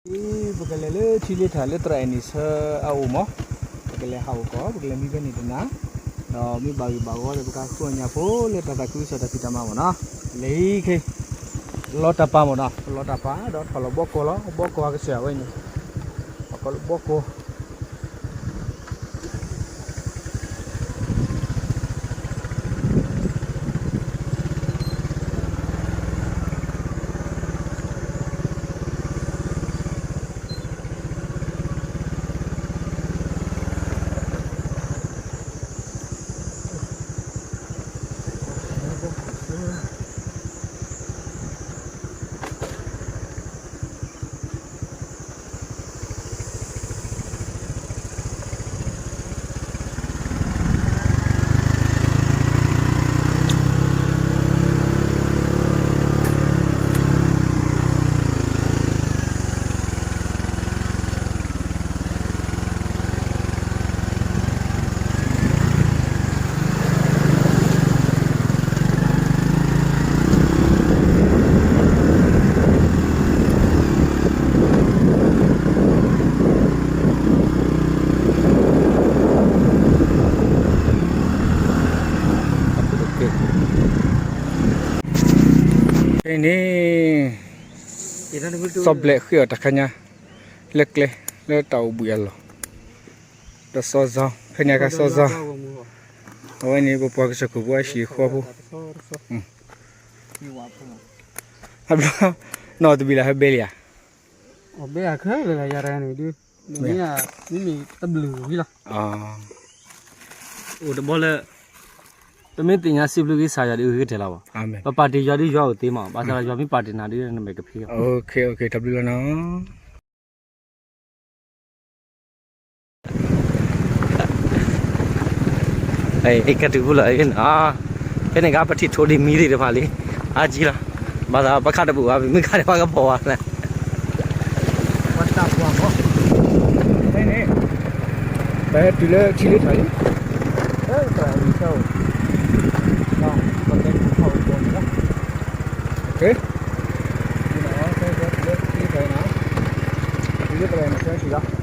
အံၤ ပကလဲၤလၢထံလ့ထၣ်လၢသရၣ်အဲၣ်နံၣ်ဆၢအအိၣ်မး, ပကလဲၤဟးအိၣ်ကီး ပကလဲၤမံဖဲန့ၣ်တနၤ, ဒီးမ့ၢ်ဘၣ်ဂ့ၢ်ဘၣ်ဂီၤဒီးပကဃုအီၣ်ညၣ်ဖိလၢတၢ်သးခုကစီၣ်တၢ်ဖံးတၢ်မၤမးနီၤ, လဲၤခဲ လီၤတၢ်ပာ်မးနီၤ, လီၤတၢ်ပာ်ဒီးထီၣ်လီၤဘီကီၢ်လီၤ, ဘီကီၢ်အကစၢ်ဝဲန့ၣ်, အကီၢ်လၢဘီကီၢ် ဖဲန့ၣ် စီၤဘျဲးဃ့အီၣ်တၢ်ခါညါ လၢကျဲ လၢတၢ်အိၣ်ဘှံးအလီၢ်, ဒီးစီၤစီ ဖဲန့ၣ်အခါစီၤစီ အဝဲန့ၣ် ပပှၤကစၢၢ်ခိၣ်ဖိအဟံၣ်အဃီဖိ, နီၢ်တဘံၣ်လၢဟဲဘဲလံဧါ, ဘဲအခဲလၢာ်ယၤတဂၤန့ၣ်ဒုး, မ့မ့ၢ်တဘျုးဝံၤလီၤ, အိၣ်တဘီလၢ ပမ့ၢ်သ့ၣ်ညါစံးဘျုးက့ၤကစၢ်ယွၤဒုးဂ့ၤကတၢၢ်လီၤဘၣ်, ပပာ်တ့ၢ်ယွၤဒုးယွၤအိၣ်သ့မး, ဘၣ်ဆၣ်ဒီးယွၤမ့ၢ်ပာ်တ့ၢ်နၤဒုးနမဲာ်ကဖံးလီၤ, တဘျုးလီၤနီၤ. ကတုၤဖုလီၤနီၤ, ဖဲန့ၣ်ကပထံၣ်ထိဒံးမံဒံးတဖၣ်လံ, အါကံလီၤ, ဘၣ်သးပခးတဘူၣ်ဘၣ် ပမ့ၢ်ခးန့ၣ်ပှၤကဖီၣ်ဝဲလဲၣ်, ဖဲန့ၣ် ပဟဲတုၤလၢထံလ့ထၣ်လံ, လၢသရၣ်အမံၤဆၢအိၣ်, ပကဲထီၣ်အိၣ်ကီၢ်န့ၣ်လီၤ, တုၤလၢသရၣ်အမံၤဆၢထံၣ်လီၤ.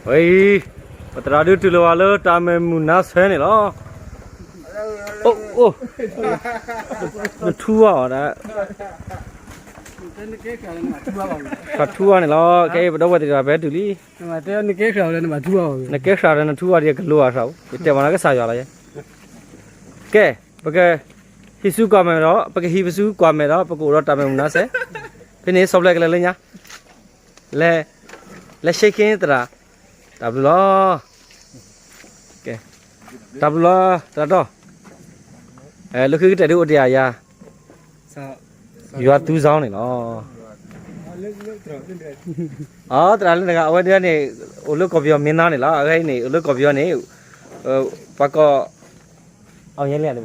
ဝဲအံၤ ပသရၣ်ဒုးတုၤလီၤဝဲလၢတၢ်မဲာ်မုာ်နါဆဲန့ၣ်လီၤ. အိၣ် နထူဝါအီၤဒၣ်, ဃးထူဝါန့ၣ်လီၤ. ကဲ ပဒီပုၢ်ဝဲၢ်သ့ၣ်တဖၣ် ပဟဲတုၤလံ. နကဲဃးဒီးနထူဝါဒီးကလိၤအသး, ယတဲမ့ၢ်နကစၢ်ယွၤလီၤ. ကဲ ပကဟံးဆူကွၢ်မဲာ်ဒီး ပကဟံးပဆူကွၢ်မဲာ်ဒီး ပကအိၣ်ဒီးတၢ်မဲာ်မုာ်နါဆဲး, ဖဲန့ၣ် စီၤပျဲကလဲၤလၢညါ လဲၤ လဲၤဆှၢက့ၤသရၣ်, တၢ်ဘျုးလီၤ. ကဲ တၢ်ဘျုးလီၤ သရၣ်တီ, လၢခံကတၢၢ်ဒုးအိၣ်တ့ၢ်ယၤ ယွၤသူစီၤန့ၣ်လီၤ. အသရၣ်လၢတဂၤ အဝဲဒၣ်န့ၣ် အိၣ်လၢကီၢ်ပယီၤမ့ၢ်နီၤန့ၣ်လီၤ. အဝဲအံၤန့ၣ် အိၣ်လၢကီၢ်ပယီၤန့ၣ် ပှၤကိး အောင်ရဲလင်း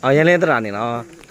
အောင်ရဲလင်းသရၣ်န့ၣ်လီၤ.